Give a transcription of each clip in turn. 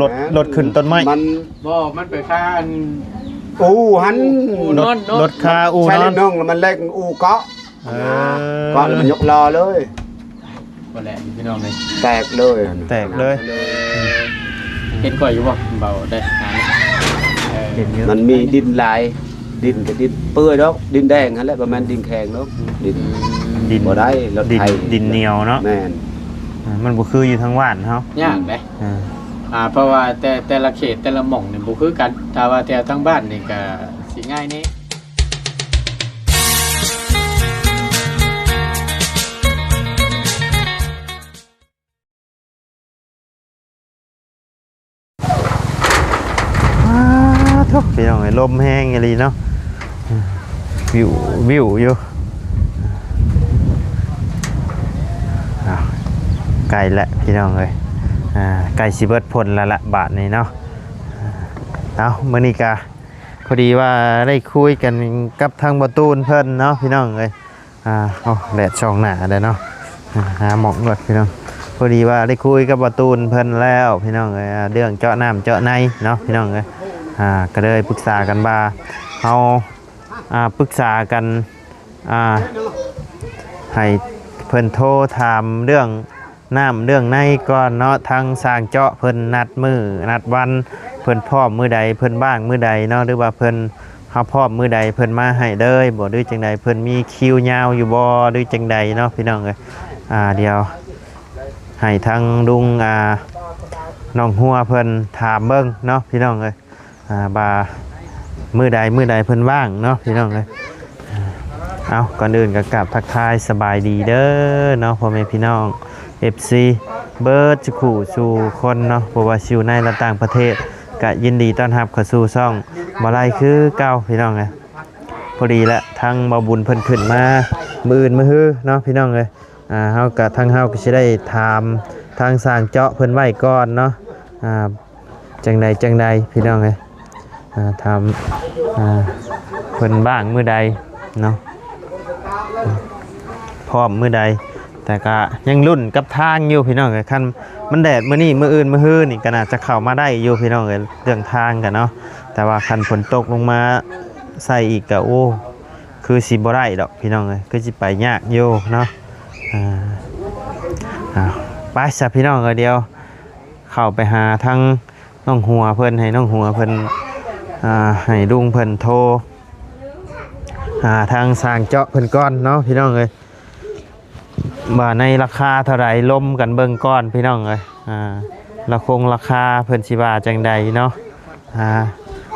ລົດ ແມ່ນ ລົດຂຶ້ນຕົ້ນໄມ້ ມັນ ບໍ່ ມັນໄປຄາອັນ ອູ່ຫັ້ນ ອູ່ ອູ່ນອນເນາະ ລົດຄາອູ່ນອນ ໃຊ້ເລັກນ້ອງ ແລ້ວມັນແລ່ນອູ່ເກາະ ເອີ ເກາະແລ້ວມັນຍົກລໍ້ເລີຍ ບໍ່ແຫຼະພີ່ນ້ອງເອີຍ ແຕກເລີຍ ແຕກເລີຍ ເຫັນຂ້ອຍຢູ່ບໍ່ ເບົາໄດ້ຫາ ເອີ ເຫັນຢູ່ ມັນມີດິນຫຼາຍ ດິນກໍດິນເປື່ອຍດອກ ດິນແດງຫັ້ນແຫຼະ ບໍ່ແມ່ນດິນແຂງດອກ ດິນ ອືມ ດິນ ບໍ່ໄດ້ ລົດໄຖ ດິນໜຽວເນາະ ແມ່ນ ອ່າ ມັນບໍ່ຄືຢູ່ທາງບ້ານເຮົາ ຍາກເດ້ ອ່າ ອ່າ ເພາະວ່າແຕ່ ແຕ່ລະເຂດແຕ່ລະໝ່ອງນີ້ບໍ່ຄືກັນ ຖ້າວ່າແຖວທາງບ້ານນີ້ກໍຊິງ່າຍແດ່. ອ້າ ໂທ້ ພີ່ນ້ອງເອີຍ ລົມແຮງອີ່ຫຼີເນາະ ວິວວິວຢູ່ ອ້າວ ໃກ້ແລ້ວພີ່ນ້ອງເອີຍ ອ່າ ໃກ້ຊິເບິດພົ້ນແລ້ວລະບາດນີ້ເນາະ ເອົາ ມື້ນີ້ກະພໍດີວ່າໄດ້ຄຸຍກັນກັບທາງບໍ່ຕູນເພິ່ນເນາະ ພີ່ນ້ອງເອີຍ ອ່າ ໂອ້ ແດດສ່ອງໜ້າແລ້ວເນາະ ອ່າ ຫາໝອກນວດພີ່ນ້ອງ ພໍດີວ່າໄດ້ຄຸຍກັບບ່າວຕູນເພິ່ນແລ້ວພີ່ນ້ອງເອີຍ ອ່າ ເລື່ອງເຈາະນ້ຳເຈາະໃນເນາະພີ່ນ້ອງເອີຍ ອ່າ ກໍເລີຍປຶກສາກັນວ່າເຮົາ ອ່າ ປຶກສາກັນ ອ່າ ໃຫ້ເພິ່ນໂທຖາມເລື່ອງ ນ້ຳເລື່ອງໃນກ່ອນເນາະ ທາງຊ່າງເຈາະເພິ່ນນັດມື້ນັດວັນ ເພິ່ນພ້ອມມື້ໃດ ເພິ່ນວ່າງມື້ໃດເນາະ ຫຼືວ່າເພິ່ນ ເຮົາພ້ອມມື້ໃດເພິ່ນມາໃຫ້ເລີຍບໍ່ ຫຼືຈັ່ງໃດ ເພິ່ນມີຄິວຍາວຢູ່ບໍ່ ຫຼືຈັ່ງໃດເນາະ ພີ່ນ້ອງເອີຍ ອ່າ ດຽວໃຫ້ທາງລຸງ ອ່າ ນ້ອງຫົວເພິ່ນຖາມເບິ່ງເນາະ ພີ່ນ້ອງເອີຍ ອ່າ ວ່າມື້ໃດ ມື້ໃດເພິ່ນວ່າງເນາະ ພີ່ນ້ອງເອີຍ ເອົາ ກ່ອນອື່ນກໍກາບທັກທາຍສະບາຍດີເດີເນາະ ພໍ່ແມ່ພີ່ນ້ອງ ເອັຟຊີ ເບິດສູ່ຄູ່ສູ່ຄົນເນາະ ບໍ່ວ່າຊິຢູ່ໃນ ແລະ ຕ່າງປະເທດ ກະຍິນດີຕ້ອນຮັບເຂົ້າສູ່ຊ່ອງບໍ່ໄລ່ຄືເກົ່າ ພີ່ນ້ອງເອີຍ ພໍດີແຫຼະ ທາງບ່າວບຸນເພິ່ນຂຶ້ນມາມື້ອື່ນມື້ຮືເນາະ ພີ່ນ້ອງເອີຍ ອ່າ ເຮົາກະ ທາງເຮົາກະຊິໄດ້ຖາມທາງຊ່າງເຈາະເພິ່ນໄວ້ກ່ອນເນາະ ອ່າ ຈັ່ງໃດຈັ່ງໃດ ພີ່ນ້ອງເອີຍ ອ່າ ຖາມ ອ່າ ເພິ່ນວ່າງມື້ໃດເນາະ ພ້ອມມື້ໃດ ແຕ່ກະຍັງລຸ້ນກັບທາງຢູ່ ພີ່ນ້ອງເອີຍ ຄັນມັນແດດມື້ນີ້ ມື້ອື່ນມື້ຮືນີ້ ກໍໜ້າຈະເຂົ້າມາໄດ້ຢູ່ ພີ່ນ້ອງເອີຍ ເລື່ອງທາງກະເນາະ ແຕ່ວ່າຄັນຝົນຕົກລົງມາໃສ່ອີກກະ ໂອ້ ຄືຊິບໍ່ໄດ້ດອກ ພີ່ນ້ອງເອີຍ ຄືຊິໄປຍາກຢູ່ເນາະ ອ່າ ອ່າ ໄປຊະ ພີ່ນ້ອງເອີຍ ດຽວເຂົ້າໄປຫາທາງ ນ້ອງຫົວເພິ່ນ ໃຫ້ນ້ອງຫົວເພິ່ນ ອ່າ ໃຫ້ລຸງເພິ່ນໂທຫາທາງຊ່າງເຈາະເພິ່ນກ່ອນເນາະ ພີ່ນ້ອງເອີຍ ວ່າໃນລາຄາເທົ່າໃດ ລົມກັນເບິ່ງກ່ອນ ພີ່ນ້ອງເອີຍ ອ່າ ລາຄົງລາຄາເພິ່ນຊິວ່າຈັ່ງໃດເນາະ ອ່າ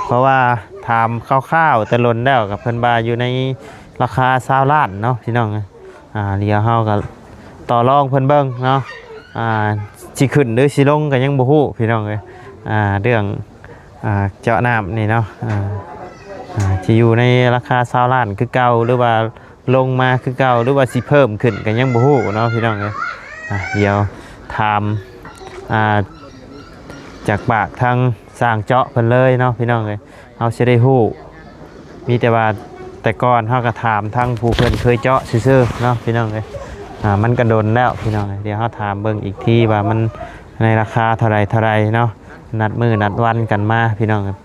ເພາະວ່າຖາມຄ່າວໆ ແຕ່ດົນແລ້ວ ກໍເພິ່ນວ່າຢູ່ໃນລາຄາຊາວລ້ານເນາະ ພີ່ນ້ອງເອີຍ ອ່າ ດຽວເຮົາກໍຕໍ່ລອງເພິ່ນເບິ່ງເນາະ ອ່າ ຊິຂຶ້ນຫຼືຊິລົງກໍຍັງບໍ່ຮູ້ພີ່ນ້ອງເອີຍ ອ່າ ເລື່ອງ ອ່າ ເຈາະນ້ຳນີ້ເນາະ ອ່າ ອ່າ ຊິຢູ່ໃນລາຄາຊາວລ້ານຄືເກົ່າ ຫຼືວ່າລົງມາຄືເກົ່າ ຫຼືວ່າຊິເພີ່ມຂຶ້ນກໍຍັງບໍ່ຮູ້ເນາະພີ່ນ້ອງເອີຍ ອ່າ ດຽວຖາມ ອ່າ ຈາກປາກທາງຊ່າງເຈາະເພິ່ນເລີຍເນາະພີ່ນ້ອງເອີຍ ເຮົາຊິໄດ້ຮູ້ ມີແຕ່ວ່າແຕ່ກ່ອນເຮົາກໍຖາມທາງຜູ້ເພິ່ນເຄີຍເຈາະຊື່ໆເນາະພີ່ນ້ອງເອີຍ ອ່າ ມັນກໍດົນແລ້ວພີ່ນ້ອງເອີຍ ດຽວເຮົາຖາມເບິ່ງອີກທີວ່າມັນໃນລາຄາເທົ່າໃດເທົ່າໃດເນາະ ນັດມື້ນັດວັນກັນມາພີ່ນ້ອງເອີຍ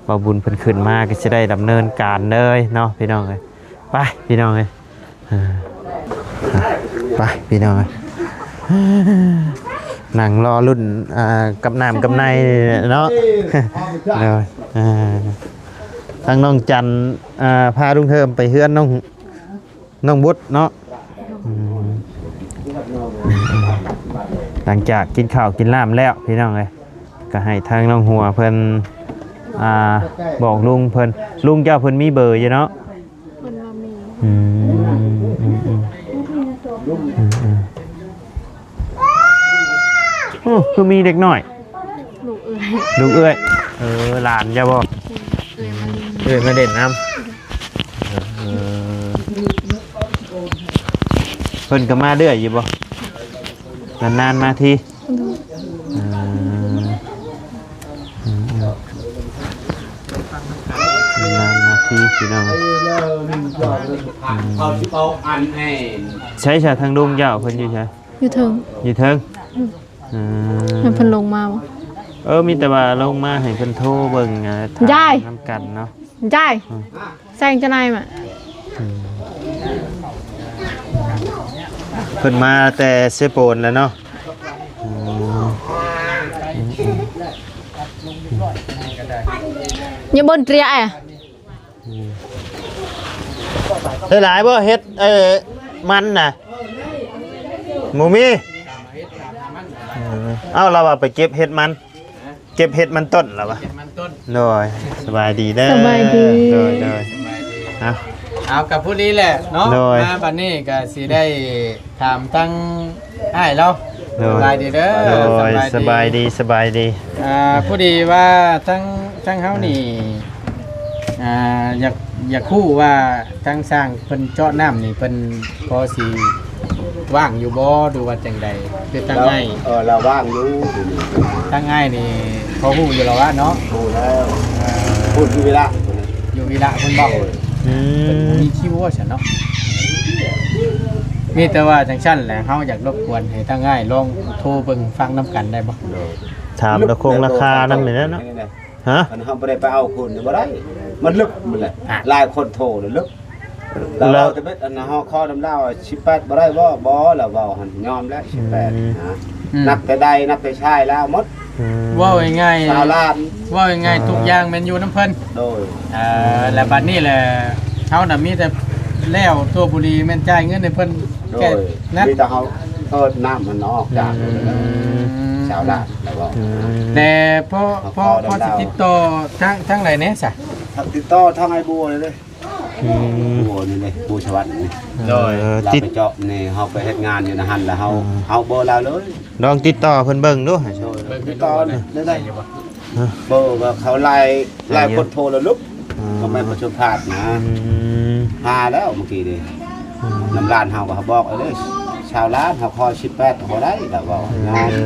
ບ່າວບຸນເພິ່ນຂຶ້ນມາກໍຊິໄດ້ດຳເນີນການເລີຍເນາະພີ່ນ້ອງເອີຍ ໄປພີ່ນ້ອງເອີຍ ອ່າ ໄປພີ່ນ້ອງເອີຍ ນັ່ງລໍລຸ້ນ ອ່າ ກັບນ້ຳກັບໃນເນາະ ໂດຍ ອ່າ ທາງນ້ອງຈັນ ອ່າ ພາລຸງເທີມໄປເຮືອນນ້ອງ ນ້ອງບຸດເນາະ ອືມ ຫຼັງຈາກກິນເຂົ້າກິນນ້ຳແລ້ວພີ່ນ້ອງເອີຍ ກໍໃຫ້ທາງນ້ອງຫົວເພິ່ນ ອ່າ ບອກລຸງເພິ່ນ ລຸງເຈົ້າເພິ່ນມີເບີຢູ່ເນາະ ເພິ່ນວ່າມີ ອືມ ອືມ ອືມ ອືມ ອືມ ໂອ້ ຄືມີເດັກນ້ອຍ ລູກເອື້ອຍ ລູກເອື້ອຍ ເອີ ຫຼານເຈົ້າບໍ່ ເອື້ອຍມາຫຼິ້ນ ເອື້ອຍມາຫຼິ້ນນຳ ເອີ ເພິ່ນກໍມາເລື້ອຍຢູ່ບໍ່ ນານໆມາທີ ໂດຍ ເອີ ອືມ ອືມ ນານໆມາທີພີ່ນ້ອງ ອືມ ໃສຊະ ທາງລຸງເຈົ້າເພິ່ນຢູ່ໃສ ຢູ່ເທິງ ຢູ່ເທິງ ອືມ ອືມ ໃຫ້ເພິ່ນລົງມາບໍ່ ເອີ ມີແຕ່ວ່າລົງມາໃຫ້ເພິ່ນໂທເບິ່ງ ອ່າ ຢາຍ ຖາມນຳກັນເນາະ ຢາຍ ອືມ ແຊງຈະນາຍມາ ອືມ ເພິ່ນມາແຕ່ເຊໂປນແລ້ວເນາະ ອືມ ຍາບົນເຕຣຍແອ ອືມ ໄດ້ຫຼາຍບໍ່ເຫັດ ເອີ ມັນນະ? ບໍ່ມີ ເອີ ເອົ້າ ລາວວ່າໄປເກັບເຫັດມັນ ເກັບເຫັດມັນຕົ້ນລາວວ່າ ເກັບມັນຕົ້ນ ໂດຍ ສະບາຍດີເດີ ສະບາຍດີ ໂດຍ ໂດຍ ສະບາຍດີ ເອົາ ເອົາ ກະພໍດີແຫຼະເນາະ ໂດຍ ມາບັດນີ້ກະຊິໄດ້ ຖາມທາງອ້າຍລາວ ໂດຍ ສະບາຍດີເດີ ໂດຍ ສະບາຍດີ ສະບາຍດີ ອ່າ ພໍດີວ່າທາງ ທາງເຮົານີ້ ອ່າ ຢາກ ຢາກຮູ້ວ່າທາງຊ່າງເພິ່ນເຈາະນ້ຳນີ້ ເພິ່ນພໍຊິວ່າງຢູ່ບໍ່ ຫຼືວ່າຈັ່ງໃດ? ຄືທາງອ້າຍ ເອີ ລາວວ່າງຢູ່ ທາງອ້າຍນີ້ພໍຮູ້ຢູ່ແລ້ວວະເນາະ ຮູ້ແລ້ວ ພຸ້ນຢູ່ວິລະ ຢູ່ວິລະພຸ້ນບໍ? ໂດຍ ອືມ ເພິ່ນບໍ່ມີຄິວວ່າຊັ້ນເນາະ ມີແຕ່ວ່າຈັ່ງຊັ້ນແຫຼະ ເຮົາຢາກລົບກວນໃຫ້ທາງອ້າຍລອງໂທເບິ່ງຟັງນຳກັນໄດ້ບໍ່? ໂດຍ ຖາມລາຄານຳນີ້ແຫຼະເນາະ ຮະ ອັນເຮົາບໍ່ໄດ້ໄປເອົາຄືນນີ້ບໍ່ໄດ້ ມັນລຶກໝົດແຫຼະ ອ່ະ ຫຼາຍຄົນໂທແລ້ວລຶກ ລາວ ລາວເວົ້າແຕ່ເບັດ ອັນເຮົາຂໍນຳລາວ ສິບແປດ ບໍ່ໄດ້ບໍ່? ບໍ່ ລາວເວົ້າຫັ້ນ ຍອມແລ້ວ ສິບແປດ ອືມ ນະ ອືມ ນັບແຕ່ໃດ ນັບແຕ່ຊາຍລາວໝົດ ອືມ ເວົ້າງ່າຍໆ ຊາວລ້ານ ເວົ້າງ່າຍໆ ອ່າ ທຸກຢ່າງແມ່ນຢູ່ນຳເພິ່ນ ໂດຍ ເອີ ແລ້ວບັດນີ້ແຫຼະ ເຮົານະມີແຕ່ແລ້ວຕົວບຸລີແມ່ນຈ່າຍເງິນໃຫ້ເພິ່ນ ໂດຍ ແຄ່ນັ້ນ ມີແຕ່ເຮົາເປີດນ້ຳມັນອອກຈາກ ອືມ ຊາວລາວ ແລ້ວກໍ ອືມ ແຕ່ພໍ ພໍ ພໍຊິຕິດຕໍ່ທາງ ທາງໃດແດ່ຊະ? ຕິດຕໍ່ທາງອ້າຍບົວນີ້ເດ້ ອືມ ບົວນີ້ເດ້ ບົວສະຫວັນນີ້ ໂດຍ ເອີ ລາວໄປເຈາະນີ້ ເຮົາໄປເຮັດງານຢູ່ໃນຫັ້ນ ແລ້ວເຮົາ ອືມ ເອົາເບີລາວເລີຍ ລອງຕິດຕໍ່ເພິ່ນເບິ່ງດູ ໂດຍ ເບິ່ງ ຕິດຕໍ່ໄດ້ ໄດ້ ໄດ້ຢູ່ບໍ່? ຮະ ເບີວ່າເຂົາໄລ່ ໄລ່ຄົນໂທລະລຸກ ອືມ ກໍແມ່ນປະຊຸມພາດນະ ອືມ ຫາແລ້ວເມື່ອກີ້ນີ້ ອືມ ນຳຫຼານເຮົາກໍບອກເອົາເດ້ ຊາວລາວເຮົາຂໍສິບແປດກໍບໍ່ໄດ້ ລາວເວົ້າ ເອີ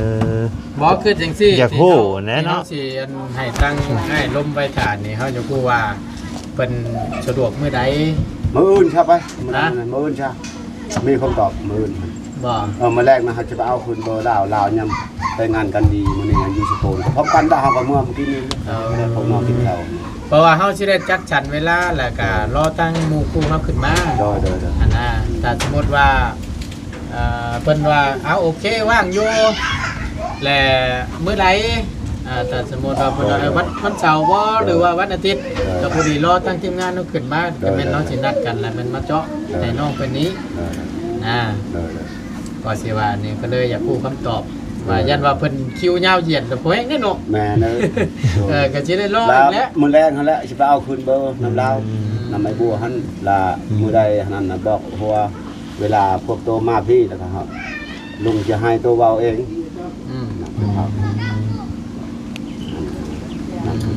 ບໍ່ ຄືຈັ່ງຊີ້ ຢາກຮູ້ຫັ້ນແຫຼະເນາະ ທີ່ເຮົາຊິອັນໃຫ້ທາງອ້າຍລົມໄວ້ຖ້ານີ້ ເຮົາຢາກຮູ້ວ່າເພິ່ນສະດວກມື້ໃດ? ມື້ອື່ນຊະໄປ ມື້ ຮະ? ມື້ອື່ນຊະ ມີຄຳຕອບມື້ອື່ນ ບໍ່ ເອີ ມື້ແລກນະ ເຮົາຈະໄປເອົາຄືນເບີລາວ ລາວຍັງແຕ່ງງານກັນດີ ມື້ນີ້ຢູ່ສະໂປນ ກໍພ້ອມກັນດອກ ເຮົາກໍເມືອມື້ກີ້ນີ້ ເອີ ໄດ້ພົບເນາະ ກິນເຂົ້າ ເພາະວ່າເຮົາຊິໄດ້ຈັດສັນເວລາ ແລ້ວກະລໍທາງໝູ່ຄູ່ເຮົາຂຶ້ນມາ ໂດຍ ໂດຍ ໂດຍ ຫັ້ນນະ ຖ້າສົມມຸດວ່າ ເອີ ເພິ່ນວ່າ ເອົາ ໂອເຄ ວ່າງຢູ່ ແລະ ມື້ໃດ ເອີ ຖ້າສົມມຸດວ່າເພິ່ນວ່າ ເອີ ວັນ ວັນເສົາບໍ່ ເອີ ຫຼືວ່າວັນອາທິດ ເອີ ກໍພໍດີລໍທາງທີມງານເຮົາຂຶ້ນມາ ໂດຍ ກໍແມ່ນເຮົາຊິນັດກັນ ແລ້ວແມ່ນມາເຈາະ ໂດຍ ໃຫ້ນ້ອງເພິ່ນນີ້ ໂດຍ ນະ ໂດຍ ໂດຍ ກໍຊິວ່ານີ້ ກໍເລີຍຢາກຮູ້ຄຳຕອບ ໂດຍ ວ່າຢ້ານວ່າເພິ່ນຄິວຍາວຢຽດ ແລ້ວບໍ່ແຮງເດ້ເນາະ ແມ່ນເອີຍ ເອີ ກໍຊິໄດ້ລໍອີກແຫຼະ ມື້ແລງຫັ້ນແຫຼະ ຊິໄປເອົາຄືນເບີນຳລາວ ອືມ ນຳໄອ້ບົວຫັ້ນລະ ອືມ ມື້ໃດຫັ້ນນະ ບອກຫົວ ເວລາພວກໂຕມາພີ້ ແລ້ວກໍ ລຸງຈະໃຫ້ໂຕເວົ້າເອງ ອືມ ນຳ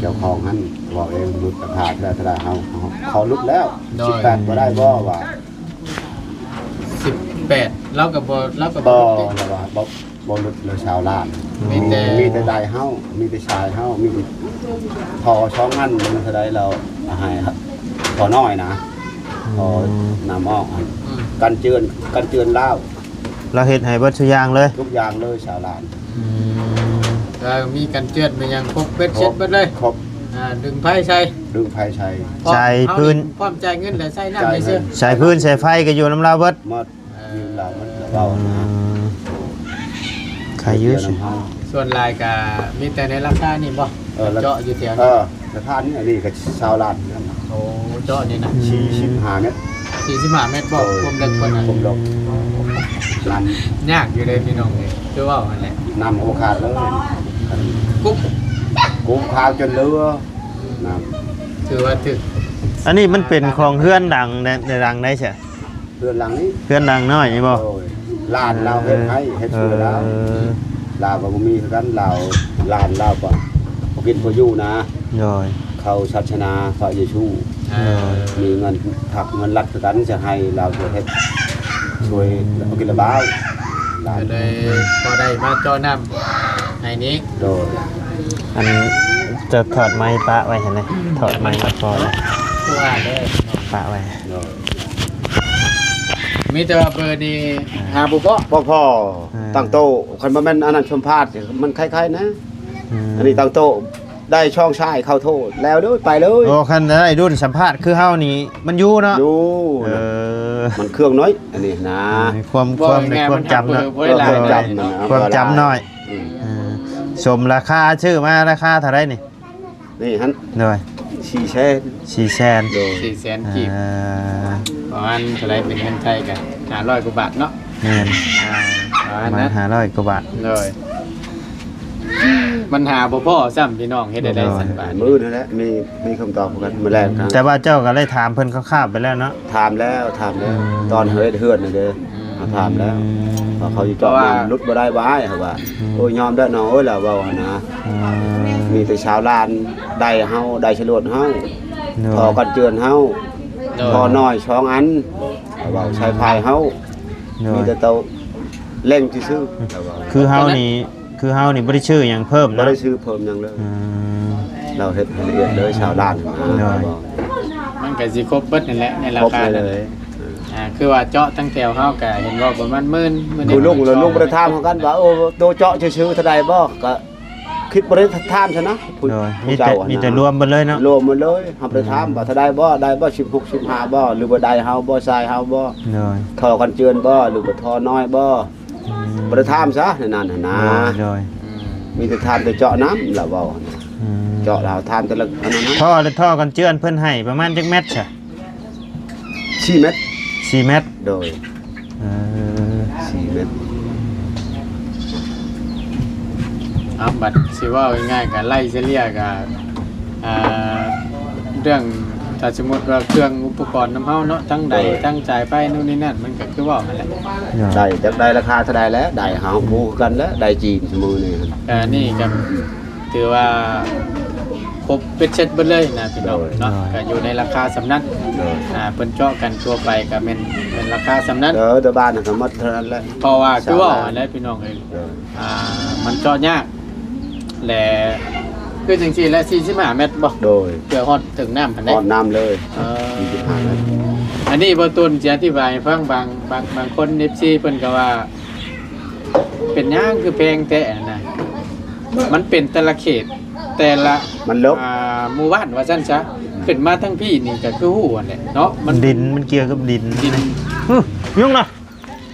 ເຈົ້າຂອງຫັ້ນເວົ້າເອງ ຫຼຸດລາຄາເທົ່າໃດ ເທົ່າໃດ ເຮົາ ເຮົາຂໍຫຼຸດແລ້ວ ໂດຍ ສິບແປດ ບໍ່ໄດ້ບໍ່ວ່າ ສິບແປດ ລາວກໍບໍ່ ລາວກໍບໍ່ ບໍ່ ຫຼຸດເດ້ ລາວວ່າບໍ່ ບໍ່ຫຼຸດເລີຍຊາວລ້ານ ມີແຕ່ ມີແຕ່ໄດ້ເຮົາ ມີແຕ່ຊາຍເຮົາ ມີພໍສອງອັນ ມັນເທົ່າໃດລາວໃຫ້ພໍນ້ອຍນະ ພໍ ອືມ ນ້ຳອອກ ອືມ ກັນເຈື່ອນ ກັນເຈື່ອນລາວ ລາວເຮັດໃຫ້ເບິດຊຸຢ່າງເລີຍ ທຸກຢ່າງເລີຍຊາວລ້ານ ອືມ ກໍມີກັນເຈື່ອນ ມີຫຍັງຄົບເບັດເສັດເບິດເລີຍ ຄົບ ອ່າ ດຶງໄຟໃສ່ ດຶງໄຟໃສ່ ເພາະ ໃສ່ເຮົາ ພື້ນ ນີ້ພ້ອມຈ່າຍເງິນ ແລະ ໃຊ້ນ້ຳໃຫ້ຊື່ ໃສ່ພື້ນໃສ່ໄຟກໍຢູ່ນຳລາວເບິດ ໝົດ ເອີ ຢູ່ລາວມັນເວົ້າ ອືມ ຂາຍຢູ່ ສ່ວນຫຼາຍກະມີແຕ່ໃນລາຄານີ້ບໍ່? ເອີ ລະ ເຈາະຢູ່ແຖວ ເອີ ລາຄານີ້ ອັນນີ້ກໍຊາວລ້ານ ໂອ້ ເຈາະນີ້ນະ ອືມ ສີ່ສິບຫ້າແມັດ ສີ່ສິບຫ້າແມັດບໍ່? ໂດຍ ຄວາມເລິກເພິ່ນນະ ຄວາມເລິກ ນັ້ນ ຍາກຢູ່ເດ້ພີ່ນ້ອງເອີຍ ຄືເວົ້າຫັ້ນແຫຼະ ນ້ຳກໍບໍ່ຂາດເລີຍ ກຸບ ກຸບຂາວຈົນເຫຼືອ ນ້ຳ ຖືວ່າຖືກ ອັນນີ້ມັນເປັນຂອງເຮືອນຫຼັງໃດ ໃນຫຼັງໃດຊະ? ເຮືອນຫຼັງນີ້ ເຮືອນຫຼັງນ້ອຍນີ້ບໍ່? ໂດຍ ຫຼານລາວເຮັດໃຫ້ ເອີ ເຮັດຊ່ວຍລາວ ເອີ ລາວກໍບໍ່ມີຄືກັນ ລາວ ຫຼານລາວກໍບໍ່ກິນບໍ່ຢູ່ນະ ໂດຍ ເຂົ້າສາສະໜາພະເຢຊູ ເອີ ມີເງິນພັກເງິນລັດຄືກັນ ຈະໃຫ້ລາວຊ່ວຍເຮັດ ອືມ ຊ່ວຍເອົາກິນລະບາວ ຫຼານ ກໍເລີຍພໍໄດ້ມາເຈາະນ້ຳໃຫ້ນີ້ ໂດຍ ອັນ ຈະຖອດໄມປະໄວ້ຫັ້ນເດ້ ຖອດໄມກໍພໍແລ້ວ ຄືວ່າເດ້ ປະໄວ້ ໂດຍ ມີແຕ່ວ່າເບີນີ້ຫາບໍ່ພໍ ບໍ່ພໍ ເອີ ຕັ້ງໂຕ ຄັນບໍ່ແມ່ນອັນນັ້ນຊົມພາດ ມັນໄຄໆນະ ອືມ ອັນນີ້ຕັ້ງໂຕະ ໄດ້ຊ່ອງຊາຍເຂົ້າໂທດ ແລ້ວເດີ ໄປເລີຍ. ໂອ້ ຄັນໄດ້ລຸ້ນສຳພາດຄືເຮົານີ້ ມັນຢູ່ເນາະ. ຢູ່ ເອີ ມັນເຄື່ອງນ້ອຍ ອັນນີ້ນະ. ມີຄວາມ ເວົ້າງ່າຍໆ ຄວາມ ຄວາມຈຳເນາະ. ເອີ ຄວາມຈຳ ຄວາມຈຳນ້ອຍ. ອືມ ເອີ ສົມລາຄາ ຊື້ມາລາຄາເທົ່າໃດນີ້? ນີ້ຫັ້ນ ໂດຍ ສີ່ແສນ ສີ່ແສນ ໂດຍ ສີ່ແສນກີບ ອ່າ ປະມານເທົ່າໃດເປັນເງິນໄທກະ ຫ້າຮ້ອຍກວ່າບາດເນາະ. ແມ່ນ ອ່າ ປະມານ ປະມານຫ້າຮ້ອຍກວ່າບາດ. ໂດຍ ມັນຫາບໍ່ພໍ້ຊ້ຳ ພີ່ນ້ອງ ເຮັດໄດ້ ໂດຍ ຊັ້ນບາດ ມື້ນັ້ນແຫຼະ ມີ ມີຄຳຕອບຄືກັນ ມື້ແລກ. ແຕ່ວ່າເຈົ້າກໍໄດ້ຖາມເພິ່ນຄ່າວໆໄປແລ້ວເນາະ? ຖາມແລ້ວ ຖາມແລ້ວ ອືມ ຕອນເຮົາເຮັດເຮືອນນັ້ນເດ້. ອືມ ເຮົາຖາມແລ້ວ ອືມ ວ່າເຂົາຊິເຈາະ ເພາະວ່າ ນ້ຳຫຼຸດບໍ່ໄດ້ບໍ່ອ້າຍ ເຂົາວ່າ. ອືມ ໂອ້ຍ ຍອມແລ້ວນ້ອງເອີຍ ລາວເວົ້າຫັ້ນນະ. ອືມ ມີແຕ່ຊາວລານໄດ້ເຮົາ ໄດ້ສະຫຼວດເຮົາ ໂດຍ ທໍ່ກັນເຈື່ອນເຮົາ ໂດຍ ທໍ່ນ້ອຍສອງອັນ ເຂົາເວົ້າ ສາຍໄຟເຮົາ ໂດຍ ມີແຕ່ເຕົາເລັ່ງຊື່ໆ ເຂົາເວົ້າ. ຄືເຮົານີ້ ຄືເຮົານີ້ບໍ່ໄດ້ຊື້ຫຍັງເພີ່ມເນາະ? ບໍ່ໄດ້ຊື້ເພີ່ມຫຍັງເລີຍ. ອືມ ລາວເຮັດໃຫ້ລະອຽດເລີຍ ຊາວລານ ໂດຍ ເຂົາເວົ້າ. ມັນກໍຊິຄົບເບິດນັ້ນແຫຼະ ໃນລາຄານັ້ນ. ຄົບເບິດເລີຍ. ອ່າ ຄືວ່າເຈາະທາງແຖວເຮົາກໍເຫັນເວົ້າປະມານໝື່ນ ໝື່ນ ຄືລຸງ ແລ້ວລຸງບໍ່ໄດ້ຖາມເຮົາກັນວ່າ ໂອ້ ໂຕເຈາະຊື່ໆເທົ່າໃດບໍ່ ກໍຄິດບໍ່ໄດ້ຖາມຊະນະ. ໂດຍ ມີແຕ່ ມີແຕ່ລວມເບິດເລີຍເນາະ. ລວມໝົດເລີຍ ເຮົາບໍ່ໄດ້ຖາມ ອືມ ວ່າເທົ່າໃດບໍ່ ໄດ້ບໍ່ ສິບຫົກ ສິບຫ້າບໍ່ ຫຼືວ່າໄດ້ເຮົາບໍ່ ຊາຍເຮົາບໍ່. ໂດຍ ທໍ່ກັນເຈື່ອນບໍ່ ຫຼືວ່າທໍ່ນ້ອຍບໍ່. ອືມ ບໍ່ໄດ້ຖາມຊະໃນນັ້ນຫັ້ນນະ. ໂດຍ ໂດຍ ອືມ ມີແຕ່ຖາມແຕ່ເຈາະນ້ຳ ລາວເວົ້າຫັ້ນນະ. ອືມ ເຈາະ ລາວຖາມແຕ່ລະອັນນັ້ນນະ. ທໍ່ ແລະ ທໍ່ກັນເຈື່ອນເພິ່ນໃຫ້ປະມານຈັກແມັດຊະ? ສີ່ແມັດ ສີ່ແມັດ. ໂດຍ ເອີ ສີ່ແມັດ. ເອົາ ບັດຊິເວົ້າງ່າຍໆ ກໍໄລ່ສະເລ່ຍກໍ ອ່າ ເລື່ອງ ຖ້າສົມມຸດວ່າເຄື່ອງອຸປະກອນນຳເຮົາເນາະ ທັງໃດ ໂດຍ ທັງສາຍໄຟ ໂນ່ນນີ້ນັ້ນ ມັນກໍຄືເວົ້າຫັ້ນແຫຼະ. ໂດຍ ໄດ້ ຈັກໄດ້ລາຄາເທົ່າໃດແຫຼະ ໄດ້ເຮົາຮູ້ຄືກັນແຫຼະ ໄດ້ຈີນຊຸມື້ນີ້. ກໍນີ້ກໍ ຖືວ່າຄົບເບັດເສັດເບິດເລີຍນະພີ່ນ້ອງເນາະ. ໂດຍ ກໍຢູ່ໃນລາຄາສ່ຳນັ້ນ. ໂດຍ ອ່າ ເພິ່ນເຈາະກັນທົ່ວໄປກໍແມ່ນ ແມ່ນລາຄາສ່ຳນັ້ນ. ເອີ ແຕ່ບ້ານນັ້ນກໍໝົດເທົ່ານັ້ນແຫຼະ ເພາະວ່າຄືເວົ້າຫັ້ນແຫຼະພີ່ນ້ອງເອີຍ. ໂດຍ ອ່າ ມັນເຈາະຍາກ ແລະ ຄືຈັ່ງຊີ້ແຫຼະ ສີ່ສິບຫ້າແມັດບໍ່? ໂດຍ ເພື່ອຮອດເຖິງນ້ຳຫັ້ນເດ້ ຮອດນ້ຳເລີຍ. ເອີ ສີ່ສິບຫ້າແມັດ. ອັນນີ້ບໍ່ຕູນຊິອະທິບາຍໃຫ້ຟັງ ບາງ ບາງ ບາງຄົນ ເອັຟຊີ ເພິ່ນກໍວ່າ ເປັນຫຍັງຄືແພງແທ້ຫັ້ນນະ? ມັນເປັນແຕ່ລະເຂດ ແຕ່ລະ ມັນເລິກ ອ່າ ໝູ່ບ້ານວ່າຊັ້ນຊະ. ອືມ ຂຶ້ນມາທາງພີ້ນີ້ກໍຄືຮູ້ຫັ້ນແຫຼະເນາະ ມັນ ດິນ ມັນກ່ຽວກັບດິນ ດິນ ຫຶ ຍຸງນະ.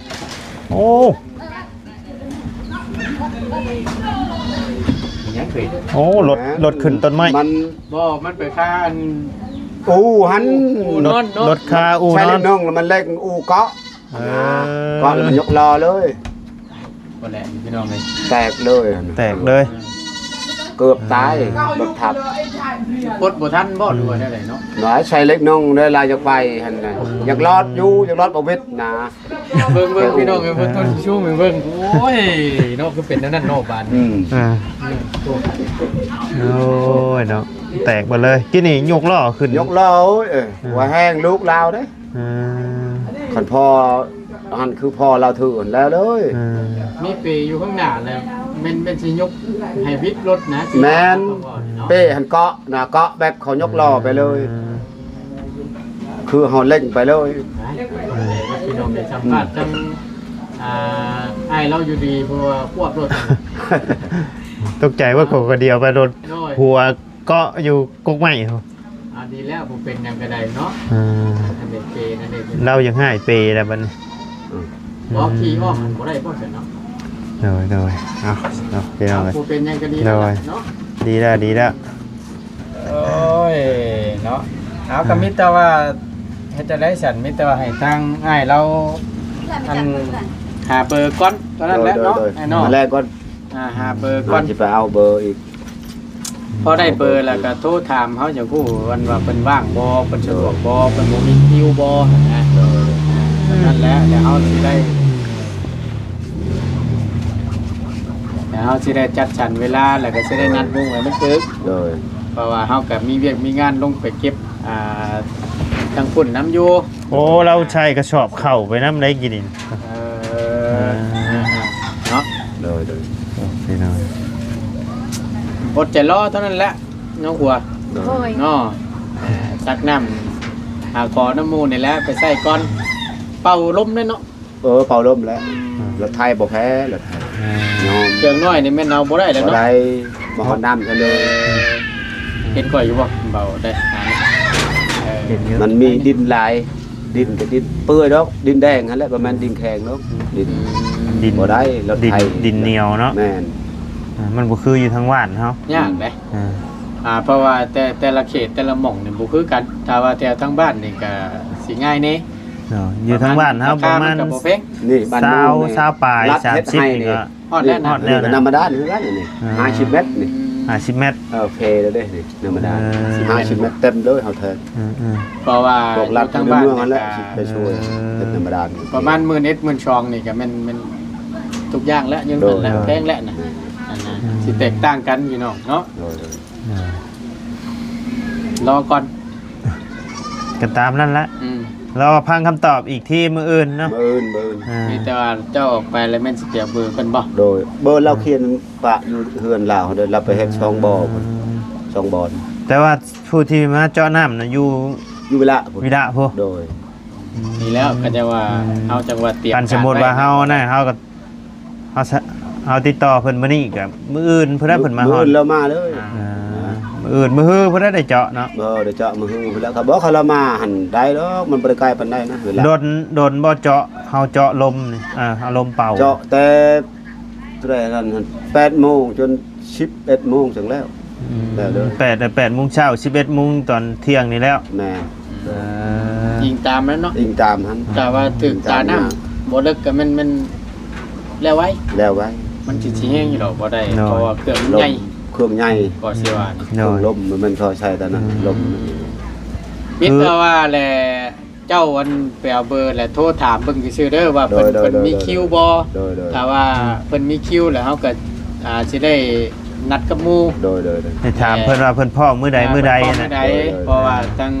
ໂອ້ ຫຍັງເຄີຍ ໂອ້ ລົດ ລົດຂຶ້ນຕົ້ນໄມ້ ມັນ ບໍ່ ມັນໄປຄາອັນ ອູຫັ້ນ ອູນອນເນາະ ລົດຄາອູນອນ ໃສ່ເລັກນ້ອຍ ແລ້ວມັນເລັກອູເກາະ. ເອີ ເກາະແລ້ວມັນຍົກລໍ້ເລີຍ. ບໍ່ແຫຼະພີ່ນ້ອງເອີຍ ແຕກເລີຍ ແຕກເລີຍ ເກືອບຕາຍ ລົດທັບ ປົດບໍ່ທັນບໍ່ ຫຼືວ່າແນວໃດເນາະ? ຫຼາຍໃສ່ເລັກນ້ອຍ ເວລາຢາກໄປຫັ້ນນະ ຢາກລອດຢູ່ ຢາກລອດບໍ່ເວັດນະ. ເບິ່ງ ເບິ່ງພີ່ນ້ອງເອີຍ ເບິ່ງ ເອີ ຕົ້ນຊູມເບິ່ງ. ໂອ້ຍເນາະ ຄືເປັນແນວນັ້ນເນາະບາດນີ້. ອືມ ອ່າ ອືມ ໂອ້ຍເນາະ ແຕກເບິດເລີຍ. ກີ້ນີ້ຍົກລໍ້ຂຶ້ນ ຍົກລໍ້ ໂອ້ຍ ເອີ ເອີ ຫົວແຮງລູກລາວເດ້. ເອີ ຄັນພໍ່ຫັ້ນຄືພໍ່ລາວຖືຫັ້ນແລ້ວເລີຍ. ເອີ ມີເປຢູ່ຂ້າງໜ້າແລ້ວ ແມ່ນ ແມ່ນຊິຍົກໃຫ້ວິດລົດນະ. ແມ່ນ ເນາະ ເປຫັ້ນເກາະນະ ເກາະແບບເຂົາຍົກລໍ້ໄປເລີຍ. ເອີ ຄືເຮົາເລັ່ງໄປເລີຍ. ເອີ ພີ່ນ້ອງໄດ້ສຳພາດ ອືມ ທັງ ອ່າ ອ້າຍລາວຢູ່ດີ ເພາະວ່າຄວບລົດ ຕົກໃຈວ່າເຂົາກະດຽວໄປລົດ ໂດຍ ຫົວເກາະຢູ່ກົກໄມ້ພຸ້ນ. ອ່າ ດີແລ້ວ ບໍ່ເປັນຫຍັງກະໄດ້ເນາະ. ເອີ ອັນນີ້ເປ ອັນນີ້ເປັນ ລາວຢາກໃຫ້ເປແລ້ວບັດນີ້. ອືມ ບໍ່ຂີ່ອ້ອມມັນບໍ່ໄດ້ບໍ່ຊັ້ນເນາະ. ໂດຍ ໂດຍ ເອົາ ເອົາ ພີ່ນ້ອງເອີຍ ບໍ່ເປັນຫຍັງກະດີແລ້ວເນາະ. ດີແລ້ວ ດີແລ້ວ. ໂອ້ຍເນາະ ເອົາ ເອີ ກໍມີແຕ່ວ່າເຮັດຈັ່ງໃດຊັ້ນ ມີແຕ່ວ່າໃຫ້ທາງອ້າຍລາວ ອັນ ຫາເບີກ່ອນເທົ່ານັ້ນແຫຼະເນາະ. ໂດຍ ໂດຍ ອ້າຍນ້ອງ ມາແລກກ່ອນ ອ່າ ຫາເບີກ່ອນ ຊິໄປເອົາເບີອີກ. ພໍໄດ້ເບີແລ້ວກໍໂທຖາມ ເຮົາຢາກຮູ້ວ່າເພິ່ນວ່າງບໍ່ ເພິ່ນສະດວກບໍ່ ເພິ່ນບໍ່ມີຄິວບໍ່ຫັ້ນນະ. ໂດຍ ອ່າ ນັ້ນແຫຼະ ແລ້ວເຮົາຊິໄດ້ ແລ້ວເຮົາຊິໄດ້ຈັດສັນເວລາ ແລ້ວກໍຊິໄດ້ນັດໝູ່ໃຫ້ມັນຖືກ. ໂດຍ ເພາະວ່າເຮົາກໍມີວຽກມີງານລົງໄປເກັບ ອ່າ ທາງພຸ້ນນຳຢູ່. ໂອ້ ລາວໃສ່ກະສອບເຂົ້າໄປນຳໄດ໋ກີ້ນີ້. ເອີ ເອີ ເນາະ ໂດຍ ໂດຍ ໂອ້ ພີ່ນ້ອງ ອົດໃຈລໍເທົ່ານັ້ນແຫຼະ ນ້ອງຫົວ ໂດຍ ເນາະ. ເອີ ຕັກນ້ຳຫາຂໍນ້ຳໝູ່ນີ້ແຫຼະ ໄປໃສ່ກ່ອນ ເປົ່າລົມເດ້ເນາະ. ເອີ ເປົ່າລົມແຫຼະ ອືມ ລົດໄຖບໍ່ແພ້ ລົດໄຖ ອືມ ຍອມ. ເຄື່ອງນ້ອຍນີ້ແມ່ນເອົາບໍ່ໄດ້ແລ້ວເນາະ ບໍ່ໄດ້. ບໍ່ຮອດນ້ຳຊະເລີຍ. ເຫັນຂ້ອຍຢູ່ບໍ່? ເວົ້າໄດ້ ເອີ ເຫັນຢູ່. ມັນມີດິນຫຼາຍ ດິນກໍດິນເປື່ອຍດອກ ດິນແດງຫັ້ນແຫຼະ ບໍ່ແມ່ນດິນແຂງດອກ. ອືມ ດິນ ອືມ ດິນ ບໍ່ໄດ້ ລົດໄຖ ດິນໜຽວເນາະ. ແມ່ນ ອ່າ ມັນບໍ່ຄືຢູ່ທາງບ້ານເຮົາ ຍາກເດ້. ອ່າ ອ່າ ເພາະວ່າແຕ່ ແຕ່ລະເຂດແຕ່ລະໝ່ອງນີ້ບໍ່ຄືກັນ. ຖ້າວ່າແຖວທາງບ້ານນີ້ກໍຊິງ່າຍແດ່. ເນາະ ຢູ່ທາງບ້ານເຮົາປະມານ ລາຄາມັນກໍບໍ່ແພງ. ນີ້ບ້ານໂນນນີ້ ຊາວ ຊາວປາຍ ລັດເຮັດໄຮ່ນີ້ ສາມສິບນີ້ກໍ ຮອດແລ້ວນະ ຮອດແລ້ວນະ ກໍທຳມະດາຄືກັນນີ້ ອ່າ ຫ້າສິບແມັດນີ້ ອືມ ຫ້າສິບແມັດ. ເອີ ເພແລ້ວເດ້ນີ້ ທຳມະດາ ເອີ ຫ້າສິບແມັດເຕັມເລີຍເຮົາແທງ. ອືມໆ ເພາະວ່າພວກລັດຢູ່ທາງບ້ານນີ້ກໍ ເອີ ເປັນທຳມະດາ ປະມານໝື່ນເອັດ ໝື່ນສອງນີ້ກໍແມ່ນ ແມ່ນທຸກຢ່າງແລ້ວ ຢູ່ນັ້ນແຫຼະ ໂດຍ ແພງແລ້ວນະ. ອືມ ອັນນັ້ນ ອືມ ຊິແຕກຕ່າງກັນພີ່ນ້ອງເນາະ. ໂດຍ ໂດຍ ອ່າ ລໍກ່ອນ ກໍຕາມນັ້ນແຫຼະ. ອືມ ລໍຟັງຄຳຕອບອີກທີມື້ອື່ນເນາະ ມື້ອື່ນ ມື້ອື່ນ. ອ່າ ມີແຕ່ວ່າເຈົ້າອອກໄປແລ້ວແມ່ນຊິໄປເອົາເບີເພິ່ນບໍ່? ໂດຍ ເບີລາວຂຽນປະຢູ່ເຮືອນລາວເດ້ ລາວໄປເຮັດສອງບໍ່ພຸ້ນ ອ່າ ສອງບ່ອນ. ແຕ່ວ່າຜູ້ທີ່ມາເຈາະນ້ຳນະຢູ່ ຢູ່ວິລະພຸ້ນ ວິລະພຸ້ນ. ໂດຍ ນີ້ແລ້ວກໍຈະວ່າ ອືມ ເຮົາຈັງວ່າຕຽມ ຄັນສົມມຸດວ່າເຮົານະ ເຮົາກໍ ເຮົາ ເຮົາຕິດຕໍ່ເພິ່ນມື້ນີ້ກໍມື້ອື່ນພຸ້ນແຫຼະເພິ່ນມາຮອດ. ມື້ອື່ນລາວມາເລີຍ. ອ່າ ມື້ອື່ນ ມື້ຮືພຸ້ນແຫຼະໄດ້ເຈາະເນາະ. ເອີ ໄດ້ເຈາະມື້ຮືພຸ້ນແຫຼະ. ຄັນບໍ່ ຄັນລາວມາຫັ້ນໄດ້ດອກ ມັນບໍ່ໄດ້ໄກປານໃດນະ ເວລາ. ດົນ ດົນບໍ່ເຈາະ ເຮົາເຈາະລົມນີ້ ເອີ ເອົາລົມເປົ່າ. ເຈາະແຕ່ ເທົ່າໃດນັ້ນ ແປດໂມງຈົນສິບເອັດໂມງຈັ່ງແລ້ວ. ອືມ ແລ້ວເດີ ແປດ ແປດໂມງເຊົ້າ ສິບເອັດໂມງຕອນທ່ຽງນີ້ແລ້ວ. ແມ່ນ ເອີ ອີງຕາມນັ້ນເນາະ ອີງຕາມຫັ້ນ. ຖ້າວ່າຖືກຕານ້ຳ ອີງຕາມນ້ຳ ບໍ່ເລິກກໍແມ່ນ ແມ່ນແລ້ວໄວ ແລ້ວໄວ. ມັນຊິ ຊິແຮງຢູ່ດອກ ບໍ່ໄດ້ ໂດຍ ເພາະວ່າເຄື່ອງມັນໃຫຍ່ ລົມ ເຄື່ອງໃຫຍ່ ກໍຊິວ່າ ໂດຍ ເຄື່ອງລົມມັນແມ່ນພໍໃຊ້ຕອນນັ້ນ. ອືມ ລົມ ມີແຕ່ວ່າແຫຼະ ເຈົ້າອັນໄປເອົາເບີ ແລະ ໂທຖາມເບິ່ງຊື່ໆເດີ ວ່າເພິ່ນ ໂດຍ ໂດຍ ເພິ່ນມີ ໂດຍ ຄິວບໍ່? ໂດຍ ໂດຍ ຖ້າວ່າ ອືມ ເພິ່ນມີຄິວແລ້ວ ເຮົາກໍ ອ່າ ຊິໄດ້ນັດກັບໝູ່. ໂດຍ ໂດຍ ໂດຍ ໄດ້ຖາມເພິ່ນວ່າເພິ່ນພ້ອມມື້ໃດ ອ່າ ມື້ໃດນະ. ໂດຍ ໂດຍ ເພາະວ່າທາງ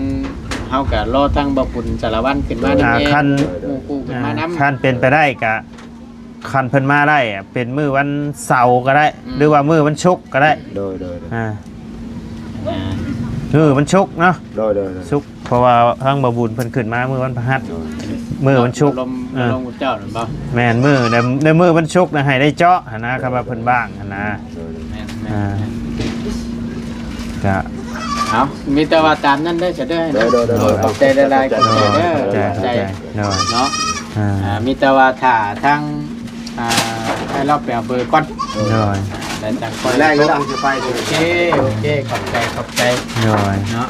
ເຮົາກໍລໍທາງບ່າວບຸນສາລະວັນຂຶ້ນມານຳແດ່ ຄັນ ໝູ່ຄູ່ຂຶ້ນມານຳ. ອ່າ ຄັນເປັນໄປໄດ້ກໍ ຄັນເພິ່ນມາໄດ້ອະ ເປັນມື້ວັນເສົາກໍໄດ້ ອືມ ຫຼືວ່າມື້ວັນສຸກກໍໄດ້. ໂດຍ ໂດຍ ໂດຍ ອ່າ ອ່າ ມື້ວັນສຸກເນາະ. ໂດຍ ໂດຍ ໂດຍ ສຸກ ເພາະວ່າທາງບ່າວບຸນເພິ່ນຂຶ້ນມາມື້ວັນພະຫັດ ໂດຍ ມື້ວັນສຸກ. ລົມ ເອີ ລົມເຈົ້ານັ້ນບໍ່? ແມ່ນ ມື້ໃນ ໃນມື້ວັນສຸກນະ ໃຫ້ໄດ້ເຈາະຫັ້ນນະ ຄັນວ່າເພິ່ນວ່າງຫັ້ນນະ. ໂດຍ ໂດຍ ແມ່ນ ແມ່ນ ອ່າ ແມ່ນ ກະ ເອົາ ມີແຕ່ວ່າຕາມນັ້ນເດີ ເດີ ໂດຍ ໂດຍ ໂດຍ ຂອບໃຈຫຼາຍໆ ຂອບໃຈເດີ ຂອບໃຈ ຂອບໃຈ ຂອບໃຈ ໂດຍ ເນາະ. ອ່າ ອ່າ ມີແຕ່ວ່າຖ້າທາງ ອ່າ ໃຫ້ລາວໄປເອົາເບີກ່ອນ ໂດຍ ແລ້ວຈັ່ງຄ່ອຍ ແລກຢູ່ຫຼັງຈະໄປ. ໂອເຄ ໂອເຄ ຂອບໃຈ ຂອບໃຈ ໂດຍ ເນາະ.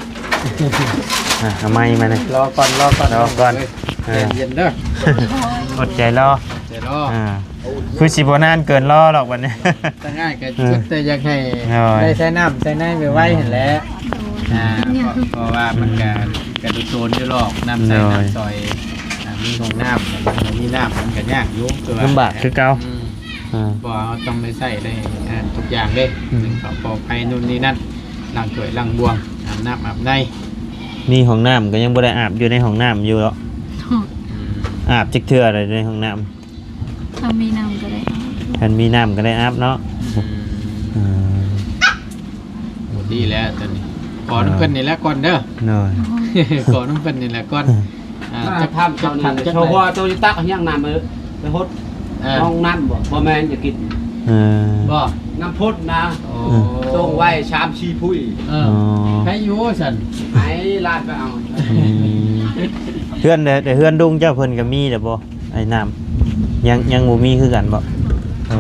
ອ່າ ເອົາໄມ້ມານີ້ ລໍກ່ອນ ລໍກ່ອນ ລໍກ່ອນ ເອີ ອ່າ ໃຈເຢັນເດີ ອົດໃຈລໍ ໃຈລໍ ອ່າ ຄືຊິບໍ່ນານເກີນລໍດອກບັດນີ້. ຕັ້ງງ່າຍກໍ ໂດຍ ສຸດແຕ່ຢາກໃຫ້ ໂດຍ ໄດ້ໃຊ້ນ້ຳໃຊ້ໃນໄວໆຫັ້ນແຫຼະ. ອ່າ ເພາະ ເພາະວ່າມັນກະ ກະໂດນຢູ່ດອກ ນ້ຳໃຊ້ ໂດຍ ນ້ຳສອຍ ອ່າ ມີຫ້ອງນ້ຳ ແລ້ວບໍ່ມີນ້ຳມັນກະຍາກຢູ່ ຄືວ່າ ລຳບາກຄືເກົ່າ. ອືມ ອ່າ ເພາະວ່າເຮົາຕ້ອງໄດ້ໃຊ້ໄດ້ ອ່າ ທຸກຢ່າງເດ້ ອືມ ເລື່ອງເຂົ້າປອກໄພນູ້ນນີ້ນັ້ນ ລ້າງຖ້ວຍລ້າງບ່ວງ ອາບນ້ຳອາບໃນ. ມີຫ້ອງນ້ຳກໍຍັງບໍ່ໄດ້ອາບ ຢູ່ໃນຫ້ອງນ້ຳຢູ່ເນາະ. ອືມ ອາບຈັກເທື່ອໃດໃນຫ້ອງນ້ຳ? ຖ້າມີນ້ຳກໍໄດ້ອາບ ຄັນມີນ້ຳກໍໄດ້ອາບເນາະ. ອືມ ເອີ ໂອ້ ດີແລ້ວຕົວນີ້ ຂໍນຳເພິ່ນນີ້ແຫຼະກ່ອນເດີ. ໂດຍ ຂໍນຳເພິ່ນນີ້ແຫຼະກ່ອນ. ອ່າ ຈັກພັນເທົ່ານີ້ ຊາວຫົວໂຕຢູ່ຕັກຫຍັງນ້ຳເອີ ໄປຫົດ ອ່າ ຫ້ອງນ້ຳບໍ່? ບໍ່ແມ່ນຈະກິນ ເອີ ບໍ່ ນ້ຳພົດນະ. ໂອ້ ອືມ ສົ່ງໄວ້ສາມສີ່ພຸ້ຍ. ເອີ ອໍ ໃຜຢູ່ຊັ້ນ ໃຫ້ຫຼານໄປເອົາ. ອືມ ເຮືອນ ແຕ່ເຮືອນລຸງເຈົ້າເພິ່ນກໍມີແລ້ວບໍ່? ໄອ້ນ້ຳ ຍັງ ຍັງບໍ່ມີຄືກັນບໍ່?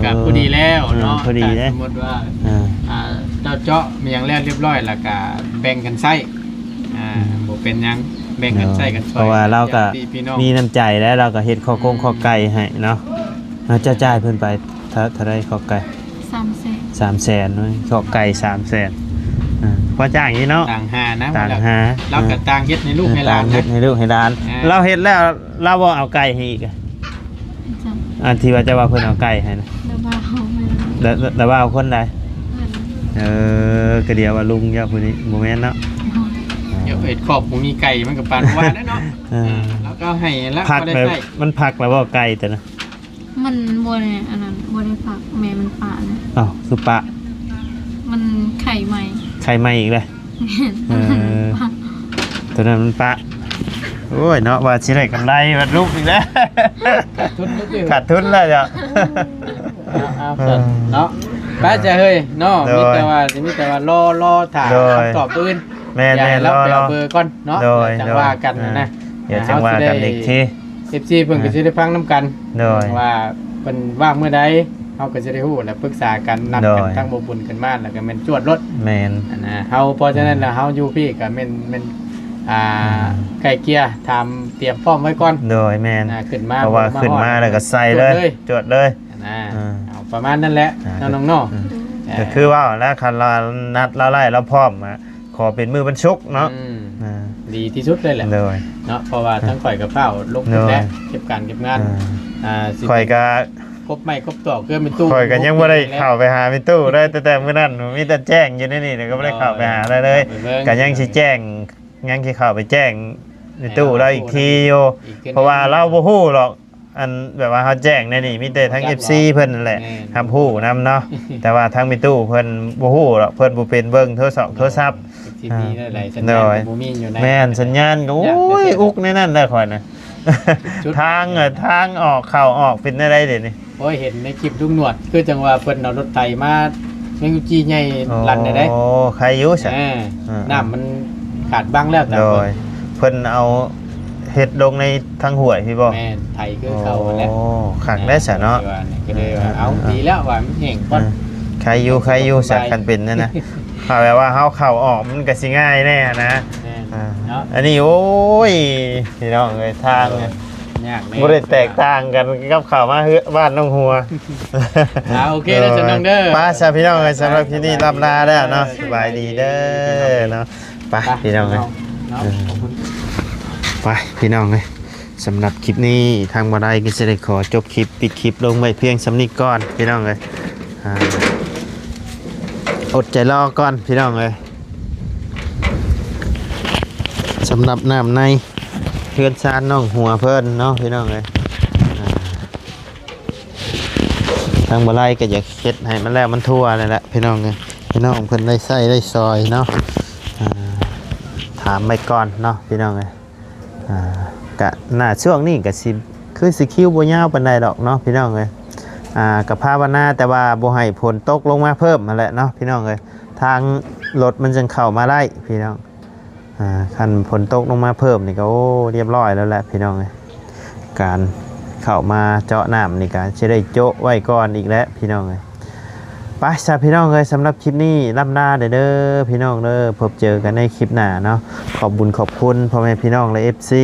ກໍພໍດີແລ້ວເນາະ ເອີ ພໍດີເດ້. ສົມມຸດວ່າ ເອີ ອ່າ ເຈົ້າເຈາະມີຫຍັງແລ້ວລຽບລ້ອຍ ແລ້ວກໍແບ່ງກັນໃຊ້ ອ່າ ອືມ ບໍ່ເປັນຫຍັງ ແບ່ງກັນໃຊ້ກັນຊ່ອຍ ເພາະວ່າລາວກໍມີນ້ຳໃຈແລ້ວ ລາວກໍເຮັດຂໍ້ກົງ ອືມ ຂໍ້ໄກ່ໃຫ້ເນາະ. ເຈົ້າຈ່າຍເພິ່ນໄປເທົ່າ ເທົ່າໃດ? ຂໍ້ໄກ່ ສາມແສນ ສາມແສນເນາະ ເຄາະໄກ່ສາມແສນ. ອ່າ ພໍຈ້າງຢູ່ເນາະ ຕ່າງຫານະ ຕ່າງຫາ ລາວກໍຕ່າງເຮັດໃຫ້ລູກໃຫ້ຫຼານ ຕ່າງເຮັດໃຫ້ລູກໃຫ້ຫຼານ. ອ່າ ລາວເຮັດແລ້ວ ລາວບໍ່ເອົາໄກ່ໃຫ້ອີກອະ? ອັນທີ່ວ່າເຈົ້າວ່າເພິ່ນເອົາໄກ່ໃຫ້ນະ ລາວວ່າເອົາ ລາວ ລາວວ່າເອົາຄົນໃດ? ເອີ ກະດຽວວ່າລຸງເຈົ້າຜູ້ນີ້ ບໍ່ແມ່ນເນາະ. ດຽວເຮັດຄອກບໍ່ມີໄກ່ ມັນກໍປານວ່າແລ້ວເນາະ. ເອີ ອ່າ ລາວກໍໃຫ້ລາວ ພັກ ກໍໄດ້ໃຊ້ ມັນພັກແລ້ວບໍ່ໄກ່ຕົວນັ້ນ? ມັນບໍ່ໄດ້ອັນນັ້ນ ບໍ່ໄດ້ພັກ ແມ່ມັນປະນະ. ອ້າວ ຄືປະ? ມັນໄຂ່ໃໝ່ ໄຂ່ໃໝ່ອີກແລ້ວ. ແມ່ນ ເອີ ມັນປະ ຕົວນັ້ນມັນປະ. ໂອ້ຍເນາະ ວ່າຊິໄດ້ກຳໄລ ບັດລຸກອີກແລ້ວ ຂາດທຶນແລ້ວຕິ ຂາດທຶນແລ້ວເຈົ້າ. ເອົາ ເອົາ ເອີ ເນາະ ໄປຊະເຮີ້ຍເນາະ ໂດຍ ມີແຕ່ວ່າ ມີແຕ່ວ່າລໍ ລໍຖ້າ ໂດຍ ຄຳຕອບມື້ອື່ນ ແມ່ນໆ ຢາກໃຫ້ລາວໄປເອົາເບີກ່ອນເນາະ ໂດຍ ແລ້ວຈັ່ງວ່າກັນ ໂດຍ ນະ ອ່າ ດຽວຈັ່ງວ່າກັນອີກທີ ເອັຟຊີ ເພິ່ນກໍຊິໄດ້ຟັງນຳກັນ ໂດຍ ວ່າເພິ່ນວ່າງມື້ໃດ ເຮົາກໍຊິໄດ້ຮູ້ ແລະ ປຶກສາກັນ ນັດກັນ ໂດຍ ທັງບໍ່ບຸນຂຶ້ນມາ ແລ້ວກໍແມ່ນຈວດໂລດ ແມ່ນ ຫັ້ນນະ ເຮົາ ເພາະສະນັ້ນແລ້ວ ເຮົາຢູ່ພີ້ກໍແມ່ນ ແມ່ນ ອ່າ ອືມ ໄກ່ເກ່ຍ ຖາມຕຽມພ້ອມໄວ້ກ່ອນ ໂດຍ ແມ່ນ ອ່າ ຂຶ້ນມາ ເພາະວ່າຂຶ້ນມາແລ້ວກໍໃສ່ເລີຍ ຈວດເລີຍ ຈວດເລີຍ ຫັ້ນນະ ອ່າ ເອົາປະມານນັ້ນແຫຼະ ອ່າ ເນາະ ນ້ອງໆ ອືມ ອ່າ ກໍຄືເວົ້າແລ້ວ ຄັນລາວນັດລາວໄດ້ ລາວພ້ອມ ອະ ຂໍເປັນມື້ວັນສຸກເນາະ ອືມ ອ່າ ດີທີ່ສຸດເລີຍແຫຼະ ໂດຍ ເນາະ ເພາະວ່າ ອ່າ ທາງຂ້ອຍກໍຟ້າວລົງ ໂດຍ ແລ້ວ ເກັບການເກັບງານ ອ່າ ອ່າ ຊິ ຂ້ອຍກໍກົບໄມ້ກົບຕອກເພື່ອແມ່ຕູ້ ຂ້ອຍກໍຍັງບໍ່ໄດ້ເຂົ້າໄປຫາແມ່ຕູ້ເລີຍ ແຕ່ ແຕ່ມື້ນັ້ນມີແຕ່ແຈ້ງຢູ່ໃນນີ້ ແລ້ວກໍບໍ່ໄດ້ເຂົ້າໄປຫາເລີຍ ເລີຍ ເຂົ້າໄປເບິ່ງ ກໍຍັງຊິແຈ້ງ ຍັງຊິເຂົ້າໄປແຈ້ງແມ່ຕູ້ລາວອີກທີຢູ່ ເພາະວ່າລາວບໍ່ຮູ້ດອກ ອັນແບບວ່າເຮົາແຈ້ງໃນນີ້ ມີແຕ່ທາງ ເອັຟຊີ ເພິ່ນນັ້ນແຫຼະ ແມ່ນ ຮັບຮູ້ນຳເນາະ ແຕ່ວ່າທາງແມ່ຕູ້ເພິ່ນບໍ່ຮູ້ດອກ ເພິ່ນບໍ່ເປັນເບິ່ງໂທລະສັບ ໂທລະສັບ ໂດຍ ໂດຍ ສັນຍານກໍບໍ່ມີຢູ່ໃນ ແມ່ນ ສັນຍານກໍ ໂອ້ຍ ອຸກໃນນັ້ນແຫຼະຂ້ອຍນະ ທາງ ເອີ ທາງອອກ ເຂົ້າອອກເປັນແນວໃດເດນີ້? ໂອ້ຍ ເຫັນໃນຄລິບລຸງໜວດ ຄືຈັ່ງວ່າເພິ່ນເອົາລົດໄຖມາ ແມງຈີ່ໃຫຍ່ ອໍ ລັນໄດ້ ໂອ້ ໄຄຢູ່ຊະ ເອີ ເອີ ນ້ຳມັນຂາດບັງແລ້ວ ໂດຍ ເພິ່ນເອົາເຮັດລົງໃນທາງຫ້ວຍພີ້ບໍ່? ແມ່ນ ໄຖຄືເກົ່າຫັ້ນແຫຼະ ໂອ້ ຄັກໄດ້ຊະເນາະ ເອີ ກໍເລີຍວ່າ ເອີ ເອົາ ເອີ ດີແລ້ວວ່າມັນແຫ້ງກ່ອນ ເອີ ໄຄຢູ່ ໄຄຢູ່ຊະ ຄັນເປັນນັ້ນນະ ຖ້າແບບວ່າເຮົາເຂົ້າອອກມັນກໍຊິງ່າຍແດ່ນະ ແມ່ນ ອ່າ ເນາະ ອັນນີ້ ໂອ້ຍ ພີ່ນ້ອງເອີຍ ທາງ ຍາກແນ່ ບໍ່ໄດ້ແຕກຕ່າງກັນກັບເຂົ້າມາເຮືອນບ້ານໜອງຫົວ ອ່າ ໂອເຄເດີ ໂດຍ ຊັ້ນນ້ອງເດີ ໄປຊະພີ່ນ້ອງເອີຍ ສຳລັບຄລິບນີ້ລ່ຳລາແລ້ວເນາະ ເອີ ສະບາຍດີເດີເນາະ ໄປ ໄປພີ່ນ້ອງເອີຍ ເນາະ ເອີ ຂອບຄຸນ ໄປພີ່ນ້ອງເອີຍ ສຳລັບຄລິບນີ້ທາງບໍ່ໄດ້ກໍຊິໄດ້ຂໍຈົບຄລິບ ປິດຄລິບລົງໄວ້ພຽງສ່ຳນີ້ກ່ອນພີ່ນ້ອງເອີຍ ອ່າ ອົດໃຈລໍກ່ອນພີ່ນ້ອງເອີຍ ສຳລັບນ້ຳໃນ ເຮືອນຊານໜອງຫົວເພິ່ນເນາະພີ່ນ້ອງເອີຍ ອ່າ ທາງບໍ່ໄລກໍຢາກເຮັດໃຫ້ມັນແລ້ວມັນທົ່ວນັ້ນແຫຼະພີ່ນ້ອງເອີຍ ພີ່ນ້ອງເພິ່ນໄດ້ໃຊ້ໄດ້ສອຍເນາະ ອ່າ ຖາມໄວ້ກ່ອນເນາະພີ່ນ້ອງເອີຍ ອ່າ ກະໜ້າຊ່ວງນີ້ກະຊິ ຄືຊິຄິວບໍ່ຍາວປານໃດດອກເນາະພີ່ນ້ອງເອີຍ ອ່າ ກະພາວະນາແຕ່ວ່າບໍ່ໃຫ້ຝົນຕົກລົງມາເພີ່ມຫັ້ນແຫຼະເນາະພີ່ນ້ອງເອີຍ ທາງລົດມັນຈຶ່ງເຂົ້າມາໄດ້ພີ່ນ້ອງ ອ່າ ຄັນຝົນຕົກລົງມາເພີ່ມນີ້ກໍ ໂອ້ ຮຽບຮ້ອຍແລ້ວແຫຼະພີ່ນ້ອງເອີຍ ການເຂົ້າມາເຈາະນ້ຳນີ້ກໍຊິໄດ້ໂຈະໄວ້ກ່ອນອີກແຫຼະພີ່ນ້ອງເອີຍ ໄປຊະພີ່ນ້ອງເອີຍ ສຳລັບຄລິບນີ້ລ່ຳລາເດີ ເດີພີ່ນ້ອງເດີ ພົບເຈີກັນໃນຄລິບໜ້າເນາະ ຂອບບຸນຂອບຄຸນພໍ່ແມ່ພີ່ນ້ອງ ແລະ ເອັຟຊີ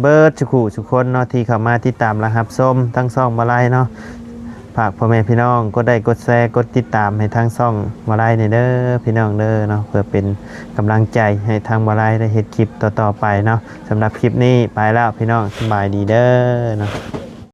ເບິດສູ່ຄູ່ສູ່ຄົນເນາະ ທີ່ເຂົ້າມາຕິດຕາມ ແລະ ຮັບຊົມທາງຊ່ອງບໍ່ໄລເນາະ ຝາກພໍ່ແມ່ພີ່ນ້ອງກົດໄລກົດແຊ ກົດຕິດຕາມໃຫ້ທາງຊ່ອງບໍ່ໄລແດ່ເດີ ພີ່ນ້ອງເດີເນາະ ເພື່ອເປັນກຳລັງໃຈໃຫ້ທາງບໍ່ໄລໄດ້ເຮັດຄລິບຕໍ່ໆໄປເນາະ ສຳລັບຄລິບນີ້ໄປແລ້ວພີ່ນ້ອງ ສະບາຍດີເດີເນາະ.